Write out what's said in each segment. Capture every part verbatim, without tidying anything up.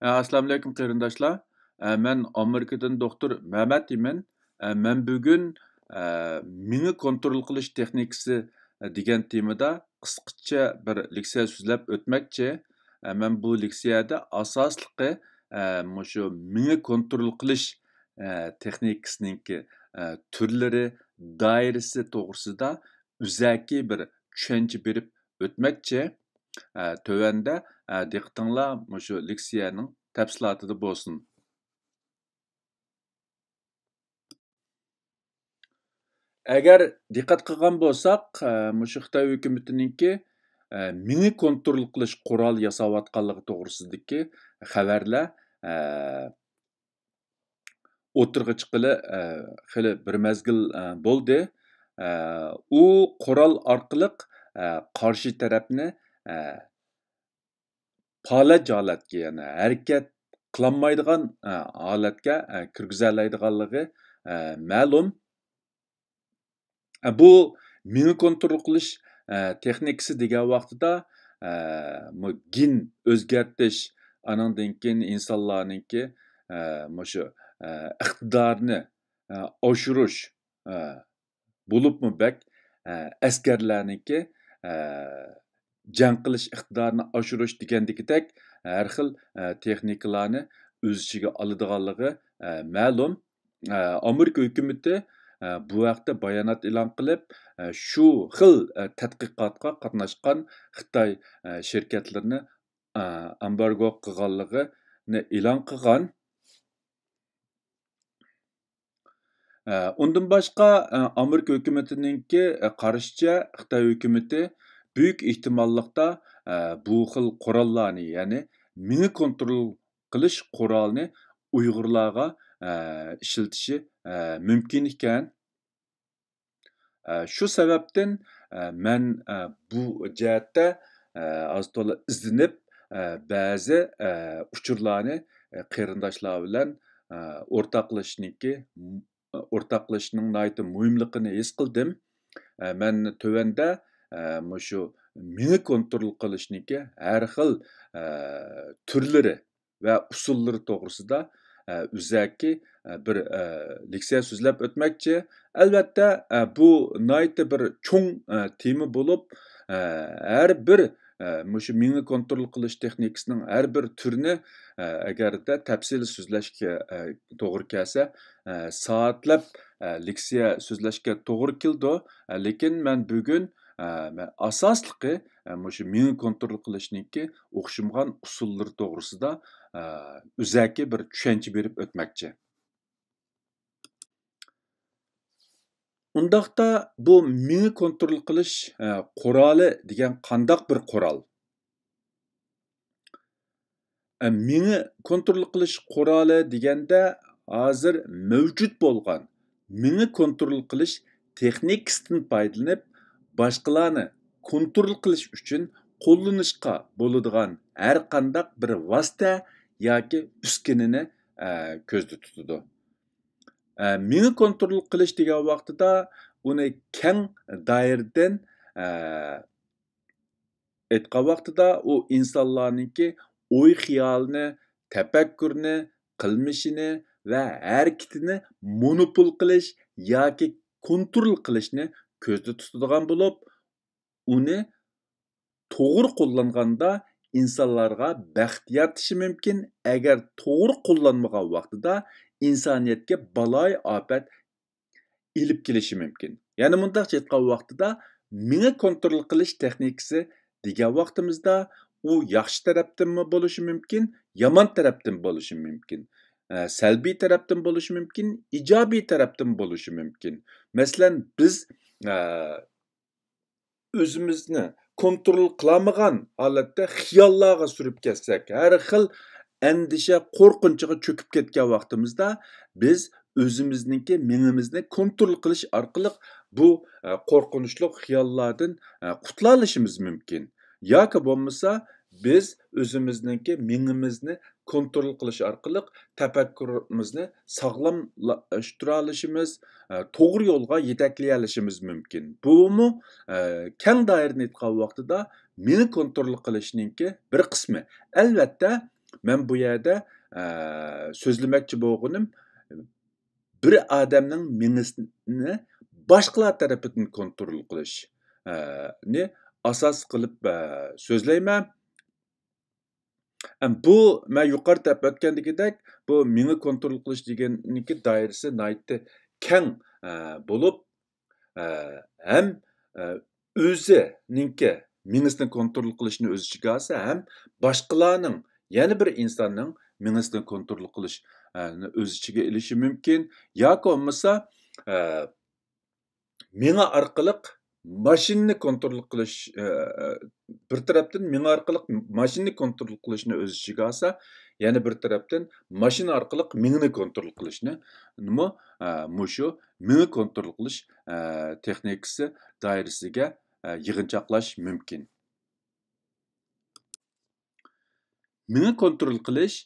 ئە، ئەسسالامۇئەلەيكۇم قېرىنداشلار. ئە، مەن ئامېرىكىدىن دوختۇر مەمەت ئىمىن. ئە، مەن بۈگۈن، ئە، مېڭە كونترول قىلىش تېخنىكىسى، ئە، دېگەن تېمىدا قىسقىچە بىر لېكسىيە سۆزلەپ ئۆتمەكچى. ئە، مەن بۇ لېكسىيەدە ئاساسلىقى، ئە، مۇشۇ مېڭە كونترول قىلىش، ئە، تېخنىكىسىنىڭكى، ئە، تۈرلىرى، دائىرىسى توغرىسىدا ئۆزەكى بىر چۈشەنچە بېرىپ ئۆتمەكچى. ئە، تۆۋەندە، ئە، دىققىتىڭلار مۇشۇ لېكسىيەنىڭ تەپسىلاتىدا بولسۇن. ئەگەر دىققەت قىلغان بولساق، ئە، مۇشۇ خىتاي ھۆكۈمىتىنىڭكى، ئە، مېڭە كونترول قىلىش قورالى ياساۋاتقانلىقى توغرىسىدىكى خەۋەرلەر، ئە، ئوتتۇرىغا چىققىلى، ئە، خېلى بىر مەزگىل، ئە، بولدى. ئە، ئۇ قورال ئارقىلىق، ئە، قارشى تەرەپنى، ئە، پالەچ ھالەتكە، يەنى ھەرىكەت قىلالمايدىغان، ئە، ھالەتكە، ئە، كىرگۈزەلەيدىغانلىقى، ئە، مەلۇم. ئە، بۇ مېڭە كونترول قىلىش، ئە، تېخنىكىسى دېگەن ۋاقتىدا، ئە، مۇ-، گېن ئۆزگەرتىش، ئانىڭدىن كېيىن ئىنسانلارنىڭكى، ئە، مۇشۇ، ئە، ئىقتىدارىنى، ئە، ئاشۇرۇش، ئە، بولۇپمۇ بەك، ئە، ئەسكەرلەرنىڭكى، ئە، جەڭ قىلىش ئىقتىدارىنى ئاشۇرۇش دېگەندىكىدەك ھەر خىل، ئە، تېخنىكىلارنى ئۆز ئىچىگە ئالىدىغانلىقى، ئە، مەلۇم. ئە، ئامېرىكا ھۆكۈمىتى، ئە، بۇ ھەقتە بايانات ئېلان قىلىپ، ئە، شۇ خىل، ئە، تەتقىقاتقا قاتناشقان خىتاي، ئە، شىركەتلىرىنى، ئە، ئامبارگو قىلغانلىقىنى ئېلان قىلغان. ئە، ئۇندىن باشقا، ئە، ئامېرىكا ھۆكۈمىتىنىڭكى، ئە، قارىشىچە، خىتاي ھۆكۈمىتى بۈيۈك ئېھتىماللىقتا، ئە، بۇ خىل قوراللارنى، يەنى مېڭە كونترول قىلىش قورالىنى ئۇيغۇرلارغا، ئە، ئىشلىتىشى، ئە، مۇمكىن ئىكەن. ئە، شۇ سەۋەبتىن، ئە، مەن، ئە، بۇ جەھەتتە، ئە، ئاز تولا ئىزدىنىپ، ئە، بەزى، ئە، ئۇچۇرلارنى، ئە، قېرىنداشلار بىلەن، ئە، ئورتاقلىشىشنىڭكى، ئورتاقلىشىشنىڭ ناھايىتى مۇھىملىقىنى ھېس قىلدىم. ئە، مەن تۆۋەندە، ئە، مۇشۇ مېڭە كونترول قىلىشنىڭكى ھەر خىل، ئە، تۈرلىرى ۋە ئۇسۇللىرى توغرىسىدا، ئە، ئۆزەكى، ئە، بىر، ئە، لېكسىيە سۆزلەپ ئۆتمەكچى. ئەلۋەتتە، ئە، بۇ ناھايىتى بىر چوڭ، ئە، تېما بولۇپ، ئە، ھەر بىر، ئە، مۇشۇ مېڭە كونترول قىلىش تېخنىكىسىنىڭ ھەر بىر تۈرىنى، ئە، ئەگەردە تەپسىلىي سۆزلەشكە، ئە، توغرا كەلسە، ئە، سائەتلەپ، ئە، لېكسىيە سۆزلەشكە توغرا كېلىدۇ. ئە، لېكىن مەن بۈگۈن، ئە، مەن ئاساسلىقى، ئە، مۇشۇ مېڭە كونترول قىلىشنىڭكى ئوخشىمىغان ئۇسۇللىرى توغرىسىدا، ئە، ئۆزەكى بىر چۈشەنچە بېرىپ ئۆتمەكچى. ئۇنداقتا بۇ مېڭە كونترول قىلىش، ئە، قورالى دېگەن قانداق بىر قورال؟ ئە، مېڭە كونترول قىلىش قورالى دېگەندە، ھازىر مەۋجۇت بولغان مېڭە كونترول قىلىش تېخنىكىسىدىن پايدىلىنىپ، باشقىلارنى كونترول قىلىش ئۈچۈن قوللىنىشقا بولىدىغان ھەر قانداق بىر ۋاسىتە ياكى ئۈسكۈنىنى، ئە، كۆزدە تۇتىدۇ. ئە، مېڭە كونترول قىلىش دېگەن ۋاقتىدا ئۇنى كەڭ دائىرىدىن، ئە، ئېيتقان ۋاقتىدا ئۇ ئىنسانلارنىڭكى ئوي-خىيالىنى، تەپەككۇرىنى، قىلمىشىنى ۋە ھەرىكىتىنى مونوپول قىلىش ياكى كونترول قىلىشنى كۆزدە تۇتىدىغان بولۇپ، ئۇنى توغرا قوللانغاندا ئىنسانلارغا بەخت يارىتىشى مۇمكىن، ئەگەر توغرا قوللانمىغان ۋاقتىدا ئىنسانىيەتكە بالايىئاپەت ئېلىپ كېلىشى مۇمكىن. يەنە مۇنداقچە ئېيتقان ۋاقتىدا، مېڭە كونترول قىلىش تېخنىكىسى دېگەن ۋاقتىمىزدا، ئۇ ياخشى تەرەپتىنمۇ بولۇشى مۇمكىن، يامان تەرەپتىن بولۇشى مۇمكىن. ئە، سەلبىي تەرەپتىن بولۇشى مۇمكىن، ئىجابىي تەرەپتىن بولۇشى مۇمكىن. مەسىلەن، بىز، ئە، ئۆزىمىزنى كونترول قىلالمىغان ھالەتتە خىياللارغا سۈرۈپ كەتسەك، ھەر خىل ئەندىشە، قورقۇنچىغا چۆكۈپ كەتكەن ۋاقتىمىزدا، بىز ئۆزىمىزنىڭكى مېڭىمىزنى كونترول قىلىش ئارقىلىق بۇ، ئە، قورقۇنچلۇق خىياللاردىن، ئە، قۇتۇلالىشىمىز مۇمكىن. ياكى بولمىسا، بىز ئۆزىمىزنىڭكى مېڭىمىزنى كونترول قىلىش ئارقىلىق تەپەككۇرىمىزنى ساغلاملاشتۇرالىشىمىز، ئە، توغرا يولغا يېتەكلىيەلىشىمىز مۇمكىن. بۇمۇ، ئە، كەڭ دائىرىدىن ئېيتقان ۋاقتىدا مېڭە كونترول قىلىشنىڭكى بىر قىسمى. ئەلۋەتتە، مەن بۇ يەردە، ئە، سۆزلىمەكچى بولغىنىم، بىر ئادەمنىڭ مېڭىسىنى باشقىلار تەرىپىدىن كونترول قىلىش، ئە، نى ئاساس قىلىپ، ئە، سۆزلەيمەن. ئەم، بۇ مەن يۇقىرىدا دەپ ئۆتكەندىكىدەك، بۇ مېڭە كونترول قىلىش دېگەننىڭكى دائىرىسى ناھايىتى كەڭ، ئە، بولۇپ، ئە، ھەم، ئە، ئۆزىنىڭكى مېڭىسىنى كونترول قىلىشنى ئۆز ئىچىگە ئالسا، ھەم باشقىلارنىڭ يەنە بىر ئىنساننىڭ مېڭىسىنى كونترول قىلىش، ئە، ئۆز ئىچىگە ئېلىشى مۇمكىن. ياكى بولمىسا، ئە، مېڭە ئارقىلىق ماشىنىنى كونترول قىلىش، ئە، بىر تەرەپتىن مېڭە ئارقىلىق ماشىنىنى كونترول قىلىشنى ئۆز ئىچىگە ئالسا، يەنە بىر تەرەپتىن ماشىنا ئارقىلىق مېڭىنى كونترول قىلىشنىمۇ، ئە، مۇشۇ مېڭە كونترول قىلىش، ئە، تېخنىكىسى دائىرىسىگە، ئە، يىغىنچاقلاش مۇمكىن. مېڭە كونترول قىلىش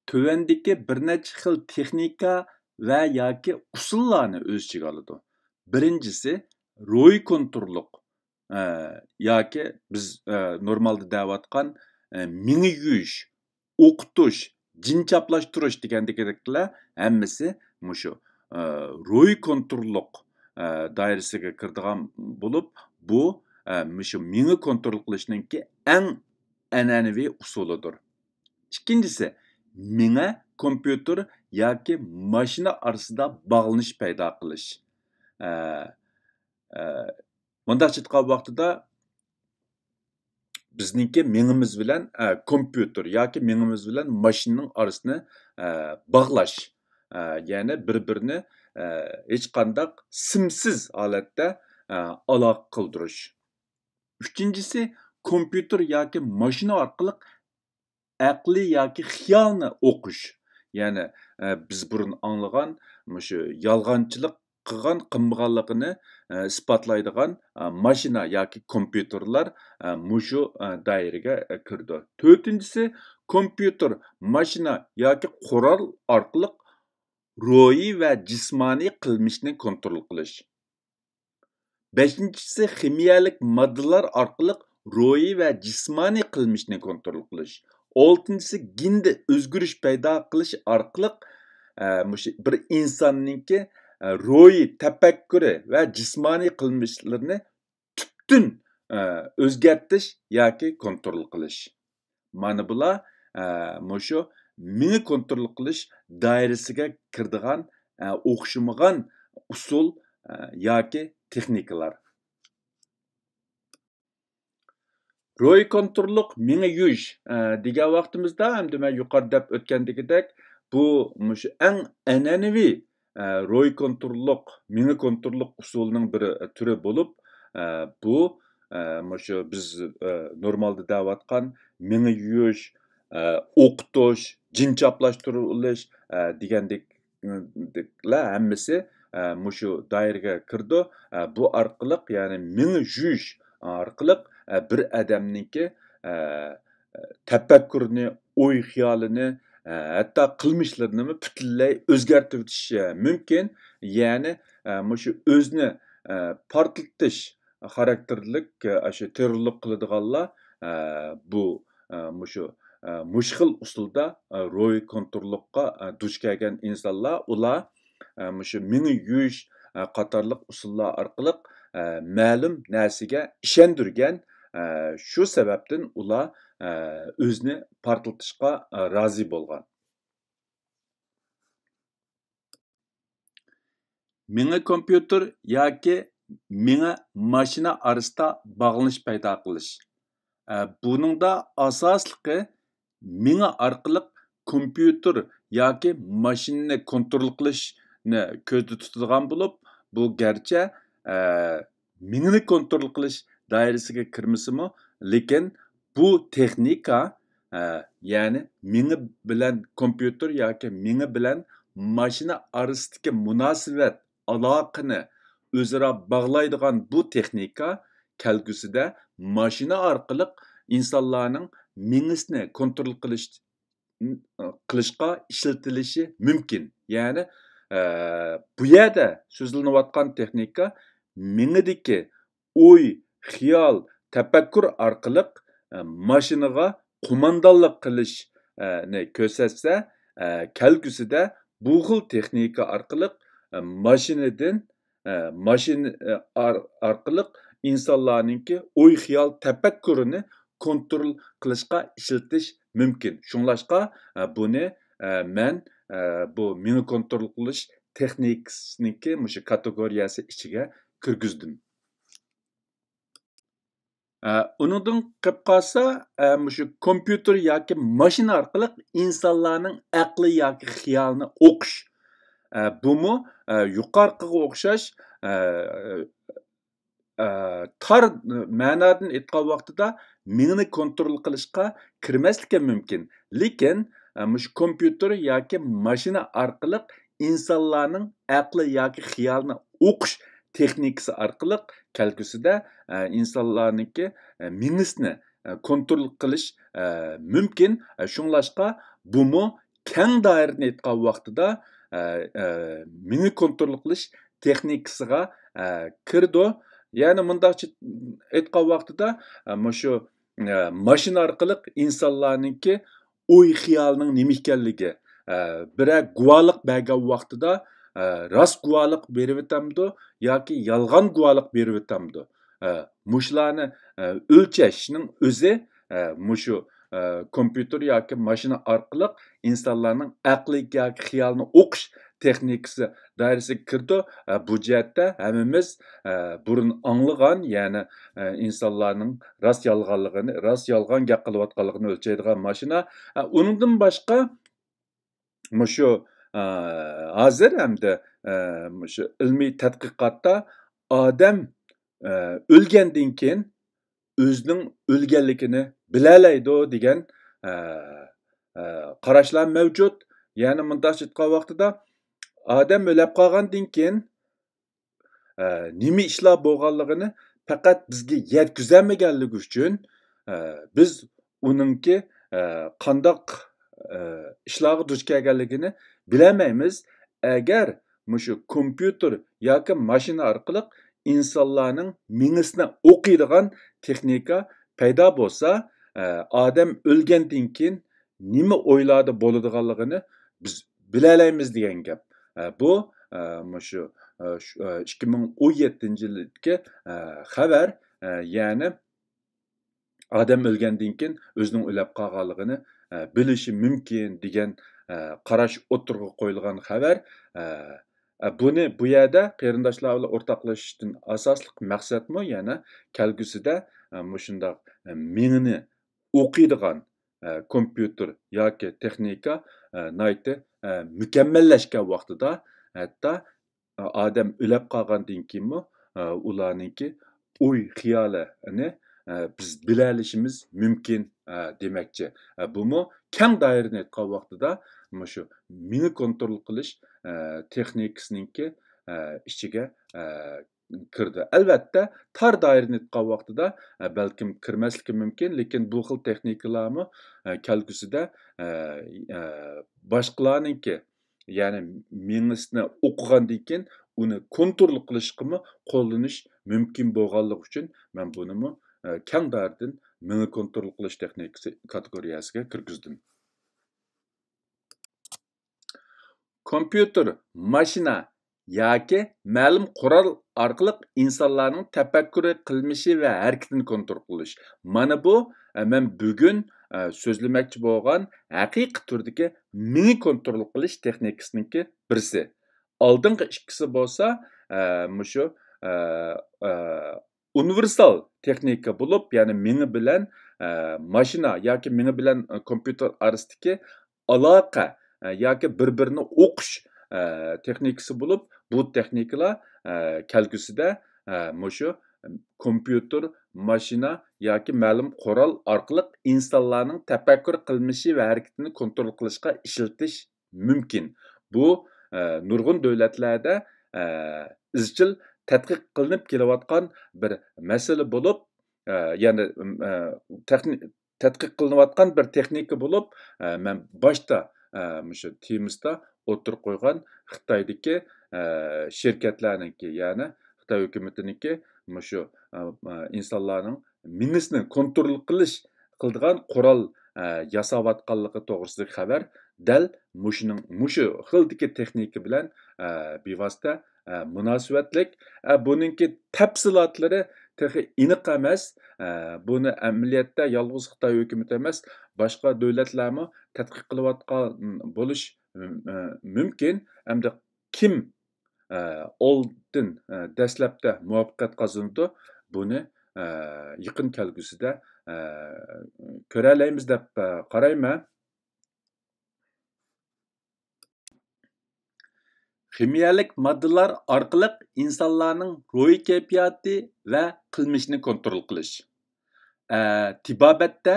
تۆۋەندىكى بىر نەچچە خىل تېخنىكا ۋە ياكى ئۇسۇللارنى ئۆز ئىچىگە ئالىدۇ. بىرىنچىسى، روھىي كونتروللۇق، ئە، ياكى بىز، ئە، نورمالدا دەۋاتقان، ئە، مېڭە يۇيۇش، ئوقۇتۇش، جىن چاپلاشتۇرۇش دېگەندىكىدەكلەر ھەممىسى مۇشۇ، ئە، روھىي كونتروللۇق، ئە، دائىرىسىگە كىرىدىغان بولۇپ، بۇ، ئە، مۇشۇ مېڭە كونترول قىلىشنىڭكى ئەڭ ئەنئەنىۋى ئۇسۇلىدۇر. ئىككىنچىسى، مېڭە، كومپيۇتېر ياكى ماشىنا ئارىسىدا باغلىنىش پەيدا قىلىش. ئە، ئە، مۇنداقچە ئېيتقان ۋاقتىدا بىزنىڭكى مېڭىمىز بىلەن، ئە، كومپيۇتېر ياكى مېڭىمىز بىلەن ماشىنىنىڭ ئارىسىنى، ئە، باغلاش. ئە، يەنى بىر-بىرىنى، ئە، ھېچقانداق سىمسىز ھالەتتە، ئە، ئالاقە قىلدۇرۇش. ئۈچىنچىسى، كومپيۇتېر ياكى ماشىنا ئارقىلىق ئەقلىي ياكى خىيالنى ئوقۇش. يەنى، ئە، بىز بۇرۇن ئاڭلىغان مۇشۇ يالغانچىلىق قىلغان، قىلمىغانلىقىنى، ئە، ئىسپاتلايدىغان، ئە، ماشىنا ياكى كومپيۇتېرلار، ئە، مۇشۇ، ئە، دائىرىگە، ئە، كىرىدۇ. تۆتىنچىسى، كومپيۇتېر، ماشىنا ياكى قورال ئارقىلىق روھىي ۋە جىسمانىي قىلمىشنى كونترول قىلىش. بەشىنچىسى، خىمىيەلىك ماددىلار ئارقىلىق روھىي ۋە جىسمانىي قىلمىشنى كونترول قىلىش. ئالتىنچىسى، گېندى ئۆزگىرىش پەيدا قىلىش ئارقىلىق، ئە، مۇشۇ بىر ئىنساننىڭكى، ئە، روھىي، تەپەككۇرى ۋە جىسمانىي قىلمىشلىرىنى تۈپتىن، ئە، ئۆزگەرتىش ياكى كونترول قىلىش. مانا بۇلار، ئە، مۇشۇ مېڭە كونترول قىلىش دائىرىسىگە كىرىدىغان، ئە، ئوخشىمىغان ئۇسۇل، ئە، ياكى تېخنىكىلار. روھىي كونتروللۇق مېڭە يۇيۇش، ئە، دېگەن ۋاقتىمىزدا، ئەمدى مەن يۇقىرىدا دەپ ئۆتكەندىكىدەك، بۇ مۇشۇ ئەڭ ئەنئەنىۋى، ئە، روھىي كونتروللۇق، مېڭە كونتروللۇق ئۇسۇلىنىڭ بىر، ئە، تۈرى بولۇپ، ئە، بۇ، ئە، مۇشۇ بىز، ئە، نورمالدا دەۋاتقان مېڭە يۇيۇش، ئە، ئوقۇتۇش، جىن چاپلاشتۇرۇلۇش، ئە، دېگەندەك، ئە، ھەممىسى، ئە، مۇشۇ دائىرىگە كىرىدۇ. ئە، بۇ ئارقىلىق، يەنى مېڭە يۇيۇش ئارقىلىق، ئە، بىر ئادەمنىڭكى، ئە، تەپەككۇرىنى، ئوي خىيالىنى، ئە، ھەتتا قىلمىشلىرىنىمۇ پۈتۈنلەي ئۆزگەرتىۋېتىشى مۇمكىن. يەنى، ئە، مۇشۇ ئۆزىنى، ئە، پارتلىتىش خاراكتېرلىك، ئە، ئاشۇ تېررورلۇق قىلىدىغانلار، ئە، بۇ، ئە، مۇشۇ، ئە، مۇشۇ خىل ئۇسۇلدا، ئە، روھىي كونتروللۇققا، ئە، دۇچ كەلگەن ئىنسانلار، ئۇلار، ئە، مۇشۇ مېڭە يۇيۇش، ئە، قاتارلىق ئۇسۇللار ئارقىلىق، ئە، مەلۇم نەرسىگە ئىشەندۈرگەن، ئە، شۇ سەۋەبتىن ئۇلار، ئە، ئۆزىنى پارتلىتىشقا، ئە، رازى بولغان. مېڭە كومپيۇتېر ياكى مېڭە ماشىنا ئارىسىدا باغلىنىش پەيدا قىلىش. ئە، بۇنىڭدا ئاساسلىقى مېڭە ئارقىلىق كومپيۇتېر ياكى ماشىنىنى كونترول قىلىشنى كۆزدە تۇتىدىغان بولۇپ، بۇ گەرچە، ئە، مېڭىنى كونترول قىلىش دائىرىسىگە كىرمىسىمۇ، لېكىن بۇ تېخنىكا، ئە، يەنى مېڭە بىلەن كومپيۇتېر ياكى مېڭە بىلەن ماشىنا ئارىسىدىكى مۇناسىۋەت، ئالاقىنى ئۆزئارا باغلايدىغان بۇ تېخنىكا كەلگۈسىدە ماشىنا ئارقىلىق ئىنسانلارنىڭ مېڭىسىنى كونترول قىلىش، قىلىشقا ئىشلىتىلىشى مۇمكىن. يەنى، ئە، بۇ يەردە سۆزلىنىۋاتقان تېخنىكا مېڭىدىكى ئوي، خىيال، تەپەككۇر ئارقىلىق، ئە، ماشىنىغا قوماندانلىق قىلىش، نى كۆرسەتسە، كەلگۈسىدە بۇ خىل تېخنىكا ئارقىلىق ماشىنىدىن، ماشىنا ئارقىلىق ئىنسانلارنىڭكى ئوي-خىيال، تەپەككۇرىنى كونترول قىلىشقا ئىشلىتىش مۇمكىن. شۇڭلاشقا بۇنى مەن بۇ مېڭە كونترول قىلىش تېخنىكىسىنىڭكى مۇشۇ كاتېگورىيەسى ئىچىگە كىرگۈزدۈم. ئۇنىڭدىن قېلىپ قالسا، مۇشۇ كومپيۇتېر ياكى ماشىنا ئارقىلىق ئىنسانلارنىڭ ئەقلى ياكى خىيالىنى ئوقۇش. بۇمۇ يۇقىرىقىغا ئوخشاش تار مەنادىن ئېيتقان ۋاقتىدا مېڭىنى كونترول قىلىشقا كىرمەسلىكى مۇمكىن. لېكىن مۇشۇ كومپيۇتېر ياكى ماشىنا ئارقىلىق ئىنسانلارنىڭ ئەقلى ياكى خىيالىنى ئوقۇش تېخنىكىسى ئارقىلىق كەلگۈسىدە ئىنسانلارنىڭكى مېڭىسىنى كونترول قىلىش مۇمكىن. شۇڭلاشقا بۇمۇ كەڭ دائىرىنى ئېيتقان ۋاقتىدا مېڭە كونترول قىلىش تېخنىكىسىغا كىرىدۇ. يەنى مۇنداقچە ئېيتقان ۋاقتىدا مۇشۇ ماشىنا ئارقىلىق ئىنسانلارنىڭكى ئوي خىيالىنىڭ نېمە ئىكەنلىكى، بىرەر گۇۋاھلىق بەرگەن ۋاقتىدا راست گۇۋاھلىق بېرىۋېتەمدۇ ياكى يالغان گۇۋاھلىق بېرىۋېتەمدۇ؟ مۇشۇلارنى ئۆلچەشنىڭ ئۆزى مۇشۇ كومپيۇتېر ياكى ماشىنا ئارقىلىق ئىنسانلارنىڭ ئەقلى ياكى خىيالىنى ئوقۇش تېخنىكىسى دائىرىسىگە كىرىدۇ. بۇ جەھەتتە ھەممىمىز بۇرۇن ئاڭلىغان، يەنى ئىنسانلارنىڭ راست يالغانلىقىنى، راست يالغان گەپ قىلىۋاتقانلىقىنى ئۆلچەيدىغان ماشىنا. ئۇنىڭدىن باشقا مۇشۇ ھازىر ھەمدە مۇشۇ ئىلمىي تەتقىقاتتا ئادەم ئۆلگەندىن كېيىن ئۆزىنىڭ ئۆلگەنلىكىنى بىلەلەيدۇ دېگەن قاراشلار مەۋجۇت. يەنى مۇنداقچە ئېيتقان ۋاقتىدا ئادەم ئۆلۈپ قالغاندىن كېيىن نېمە ئىشلار بولغانلىقىنى پەقەت بىزگە يەتكۈزەلمىگەنلىكى ئۈچۈن بىز ئۇنىڭكى قانداق ئىشلارغا دۇچ كەلگەنلىكىنى بىلەلمەيمىز. ئەگەر مۇشۇ كومپيۇتېر ياكى ماشىنا ئارقىلىق ئىنسانلارنىڭ مېڭىسىنى ئوقۇيدىغان تېخنىكا پەيدا بولسا، ئادەم ئۆلگەندىن كېيىن نېمە ئويلاردا بولىدىغانلىقىنى بىز بىلەلەيمىز دېگەن گەپ. بۇ مۇشۇ ئىككى مىڭ ئون يەتتىنچى يىلدىكى خەۋەر. يەنى ئادەم ئۆلگەندىن كېيىن ئۆزىنىڭ ئۆلۈپ قالغانلىقىنى بىلىشى مۇمكىن دېگەن قاراش ئوتتۇرىغا قويۇلغان خەۋەر. بۇنى بۇ يەردە قېرىنداشلار بىلەن ئورتاقلىشىشتىن ئاساسلىق مەقسەتمۇ يەنە كەلگۈسىدە مۇشۇنداق مېڭىنى ئوقۇيدىغان كومپيۇتېر ياكى تېخنىكا ناھايىتى مۇكەممەللەشكەن ۋاقتىدا، ھەتتا ئادەم ئۆلۈپ قالغاندىن كېيىنمۇ ئۇلارنىڭكى ئوي خىيالىنى بىز بىلەلىشىمىز مۇمكىن دېمەكچى. بۇمۇ كەڭ دائىرىنى ئېيتقان ۋاقتىدا مۇشۇ مېڭە كونترول قىلىش تېخنىكىسىنىڭكى ئىچىگە كىرىدۇ. ئەلۋەتتە، تار دائىرىنى ئېيتقان ۋاقتىدا بەلكىم كىرمەسلىكى مۇمكىن، لېكىن بۇ خىل تېخنىكىلارمۇ كەلگۈسىدە باشقىلارنىڭكى، يەنى مېڭىسىنى ئوقۇغاندىن كېيىن ئۇنى كونترول قىلىشقىمۇ قوللىنىش مۇمكىن بولغانلىقى ئۈچۈن مەن بۇنىمۇ كەڭ دائىرىدىن مېڭە كونترول قىلىش تېخنىكىسى كاتېگورىيەسىگە كىرگۈزدۈم. كومپيۇتېر، ماشىنا ياكى مەلۇم قورال ئارقىلىق ئىنسانلارنىڭ تەپەككۇرى، قىلمىشى ۋە ھەرىكىتىنى كونترول قىلىش. مانا بۇ، ئە، مەن بۈگۈن، ئە، سۆزلىمەكچى بولغان ھەقىقىي تۈردىكى مېڭە كونترول قىلىش تېخنىكىسىنىڭكى بىرسى. ئالدىنقى ئىككىسى بولسا، ئە، مۇشۇ، ئە، ئە، ئۇنىۋېرسال تېخنىكا بولۇپ، يەنى مېڭە بىلەن، ئە، ماشىنا ياكى مېڭە بىلەن، ئە، كومپيۇتېر ئارىسىدىكى ئالاقە، ئە، ياكى بىر-بىرىنى ئوقۇش، ئە، تېخنىكىسى بولۇپ، بۇ تېخنىكىلار، ئە، كەلگۈسىدە، ئە، مۇشۇ كومپيۇتېر، ماشىنا ياكى مەلۇم قورال ئارقىلىق ئىنسانلارنىڭ تەپەككۇر قىلمىشى ۋە ھەرىكىتىنى كونترول قىلىشقا ئىشلىتىش مۇمكىن. بۇ، ئە، نۇرغۇن دۆلەتلەردە، ئە، ئىزچىل تەتقىق قىلىنىپ كېلىۋاتقان بىر مەسىلە بولۇپ، ئە، يەنى، ئە، تېخنىك تەتقىق قىلىنىۋاتقان بىر تېخنىكا بولۇپ، ئە، مەن باشتا، ئە، مۇشۇ تېمىسىدا ئوتتۇرىغا قويغان خىتايدىكى، ئە، شىركەتلەرنىڭكى، يەنى خىتاي ھۆكۈمىتىنىڭكى مۇشۇ، ئە، ئە، ئىنسانلارنىڭ مېڭىسىنى كونترول قىلىش، قىلىدىغان قورال، ئە، ياساۋاتقانلىقى توغرىسىدىكى خەۋەر دەل مۇشۇنىڭ، مۇشۇ خىلدىكى تېخنىكا بىلەن، ئە، بىۋاسىتە، ئە، مۇناسىۋەتلىك. ئە، بۇنىڭكى تەپسىلاتلىرى تېخى ئېنىق ئەمەس. ئە، بۇنى ئەمەلىيەتتە يالغۇز خىتاي ھۆكۈمىتى ئەمەس، باشقا دۆلەتلەرمۇ تەتقىق قىلىۋاتقان بولۇش، ئە، مۇمكىن. ئەمدى كىم، ئە، ئالدىن، ئە، دەسلەپتە مۇۋەپپەقىيەت قازىنىدۇ، بۇنى، ئە، يېقىن كەلگۈسىدە، ئە، كۆرەلەيمىز دەپ، ئە، قارايمەن. خىمىيەلىك ماددىلار ئارقىلىق ئىنسانلارنىڭ روھىي كەيپىياتى ۋە قىلمىشىنى كونترول قىلىش. ئە، تېبابەتتە،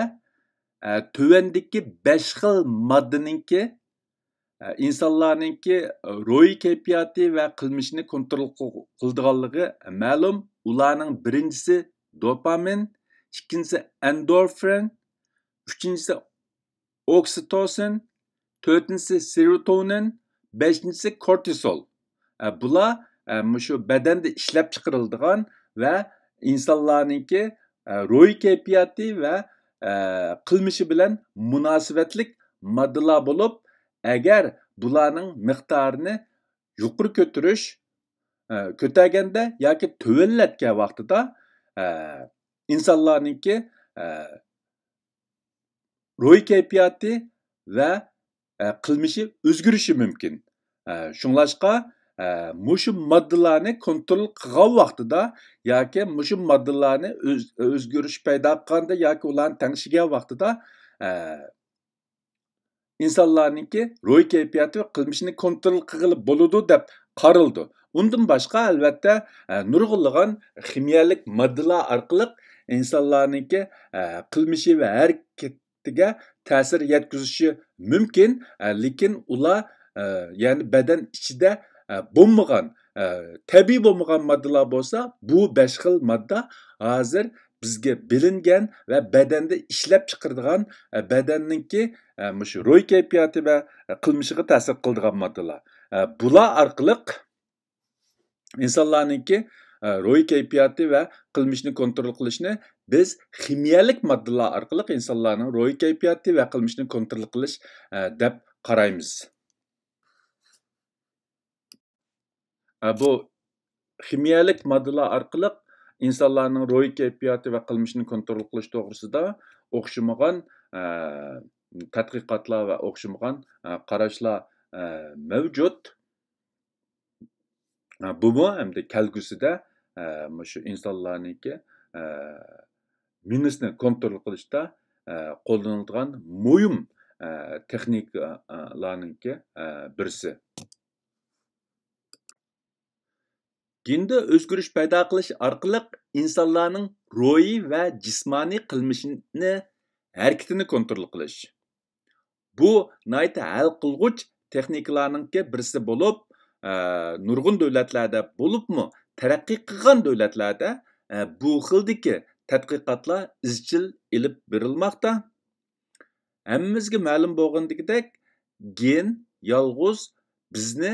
ئە، تۆۋەندىكى بەش خىل ماددىنىڭكى، ئە، ئىنسانلارنىڭكى روھىي كەيپىياتى ۋە قىلمىشىنى كونترول قىل-، قىلىدىغانلىقى مەلۇم. ئۇلارنىڭ بىرىنچىسى دوپامىن، ئىككىنچىسى ئەندورفىن، ئۈچىنچىسى ئوكسىتوسىن، تۆتىنچىسى سېروتونىن، بەشىنچىسى كورتىسول. ئە، بۇلار، ئە، مۇشۇ بەدەندە ئىشلەپچىقىرىلىدىغان ۋە ئىنسانلارنىڭكى، ئە، روھىي كەيپىياتى ۋە، ئە، قىلمىشى بىلەن مۇناسىۋەتلىك ماددىلار بولۇپ، ئەگەر بۇلارنىڭ مىقدارىنى يۇقىرى كۆتۈرۈش، ئە، كۆتەرگەندە ياكى تۆۋەنلەتكەن ۋاقتىدا، ئە، ئىنسانلارنىڭكى، ئە، روھىي كەيپىياتى ۋە، ئە، قىلمىشى ئۆزگىرىشى مۇمكىن. ئە، شۇڭلاشقا، ئە، مۇشۇ ماددىلارنى كونترول قىلغان ۋاقتىدا ياكى مۇشۇ ماددىلارنى ئۆز-، ئۆزگىرىش پەيدا قىلغاندا ياكى ئۇلارنى تەڭشىگەن ۋاقتىدا، ئە، ئىنسانلارنىڭكى روھىي كەيپىياتى ۋە قىلمىشىنى كونترول قىلغىلى بولىدۇ دەپ قارىلىدۇ. ئۇندىن باشقا، ئەلۋەتتە، ئە، نۇرغۇنلىغان خىمىيەلىك ماددىلار ئارقىلىق ئىنسانلارنىڭكى، ئە، قىلمىشى ۋە ھەرىكىتىگە تەسىر يەتكۈزۈشى مۇمكىن، ئە، لېكىن ئۇلار، ئە، يەنى بەدەن ئىچىدە، ئە، بولمىغان، ئە، تەبىئىي بولمىغان ماددىلار بولسا، بۇ بەش خىل ماددا ھازىر بىزگە بىلىنگەن ۋە بەدەندە ئىشلەپ چىقىرىدىغان، ئە، بەدەننىڭكى، ئە، مۇشۇ روھىي كەيپىياتى ۋە، ئە، قىلمىشىغا تەسىر قىلىدىغان ماددىلار. ئە، بۇلار ئارقىلىق ئىنسانلارنىڭكى، ئە، روھىي كەيپىياتى ۋە قىلمىشىنى كونترول قىلىشنى بىز خىمىيەلىك ماددىلار ئارقىلىق ئىنسانلارنىڭ روھىي كەيپىياتى ۋە قىلمىشىنى كونترول قىلىش، ئە، دەپ قارايمىز. ئە، بۇ خىمىيەلىك ماددىلار ئارقىلىق ئىنسانلارنىڭ روھىي كەيپىياتى ۋە قىلمىشىنى كونترول قىلىش توغرىسىدا ئوخشىمىغان، ئە، تەتقىقاتلار ۋە ئوخشىمىغان، ئە، قاراشلار، ئە، مەۋجۇت. ئە، بۇمۇ ئەمدى كەلگۈسىدە، ئە، مۇشۇ ئىنسانلارنىڭكى، ئە، مېڭىسىنى كونترول قىلىشتا، ئە، قوللىنىلىدىغان مۇھىم، ئە، تېخنىكىلارنىڭكى، ئە، بىرسى. گېندا ئۆزگىرىش پەيدا قىلىش ئارقىلىق ئىنسانلارنىڭ روھىي ۋە جىسمانىي قىلمىشىنى، ھەرىكىتىنى كونترول قىلىش. بۇ ناھايىتى ھەل قىلغۇچ تېخنىكىلارنىڭكى بىرسى بولۇپ، ئە، نۇرغۇن دۆلەتلەردە، بولۇپمۇ تەرەققىي قىلغان دۆلەتلەردە، ئە، بۇ خىلدىكى تەتقىقاتلار ئىزچىل ئېلىپ بېرىلماقتا. ھەممىمىزگە مەلۇم بولغىنىدەك، گېن يالغۇز بىزنى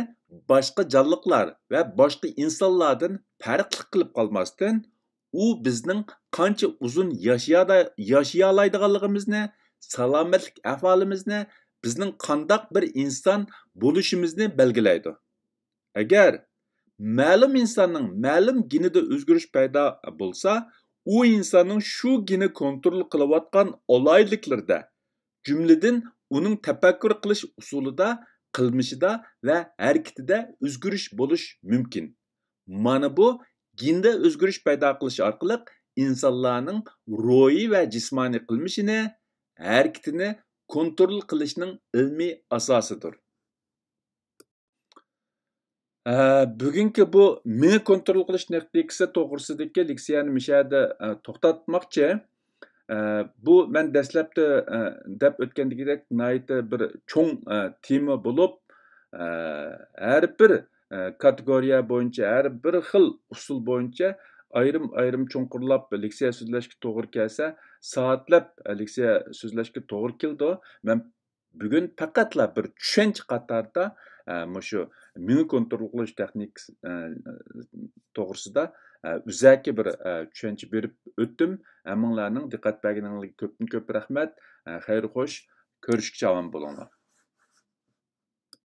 باشقا جانلىقلار ۋە باشقا ئىنسانلاردىن پەرقلىق قىلىپ قالماستىن، ئۇ بىزنىڭ قانچە ئۇزۇن ياشىيادا-، ياشىيالايدىغانلىقىمىزنى، سالامەتلىك ئەھۋالىمىزنى، بىزنىڭ قانداق بىر ئىنسان بولۇشىمىزنى بەلگىلەيدۇ. ئەگەر مەلۇم ئىنساننىڭ مەلۇم گېنىدا ئۆزگىرىش پەيدا بولسا، ئۇ ئىنساننىڭ شۇ گېنى كونترول قىلىۋاتقان ئالاھىدىلىكلىرىدە، جۈملىدىن ئۇنىڭ تەپەككۇر قىلىش ئۇسۇلىدا، قىلمىشىدا ۋە ھەرىكىتىدە ئۆزگىرىش بولۇش مۇمكىن. مانا بۇ گېندا ئۆزگىرىش پەيدا قىلىش ئارقىلىق ئىنسانلارنىڭ روھىي ۋە جىسمانىي قىلمىشىنى، ھەرىكىتىنى كونترول قىلىشنىڭ ئىلمىي ئاساسىدۇر. ئە، بۈگۈنكى بۇ مېڭە كونترول قىلىش تېخنىكىسى توغرىسىدىكى لېكسىيەنى مۇشۇ يەردە، ئە، توختاتماقچى. ئە، بۇ مەن دەسلەپتە، ئە، دەپ ئۆتكەندىكىدەك ناھايىتى بىر چوڭ، ئە، تېما بولۇپ، ئە، ھەر بىر، ئە، كاتېگورىيە بويىچە، ھەر بىر خىل ئۇسۇل بويىچە ئايرىم-ئايرىم چوڭقۇرلاپ لېكسىيە سۆزلەشكە توغرا كەلسە، سائەتلەپ، ئە، لېكسىيە سۆزلەشكە توغرا كېلىدۇ. مەن بۈگۈن پەقەتلا بىر چۈشەنچە قاتاردا، ئە، مۇشۇ مېڭە كونترول قىلىش تېخنىكىسى، ئە، توغرىسىدا، ئە، ئۆزەكى بىر، ئە، چۈشەنچە بېرىپ ئۆتتۈم. ھەممىڭلارنىڭ دىققەت بەرگىنىڭلارغا كۆپتىن كۆپ رەھمەت. خەير خوش، كۆرۈشكىچە ئامان بولۇڭلار.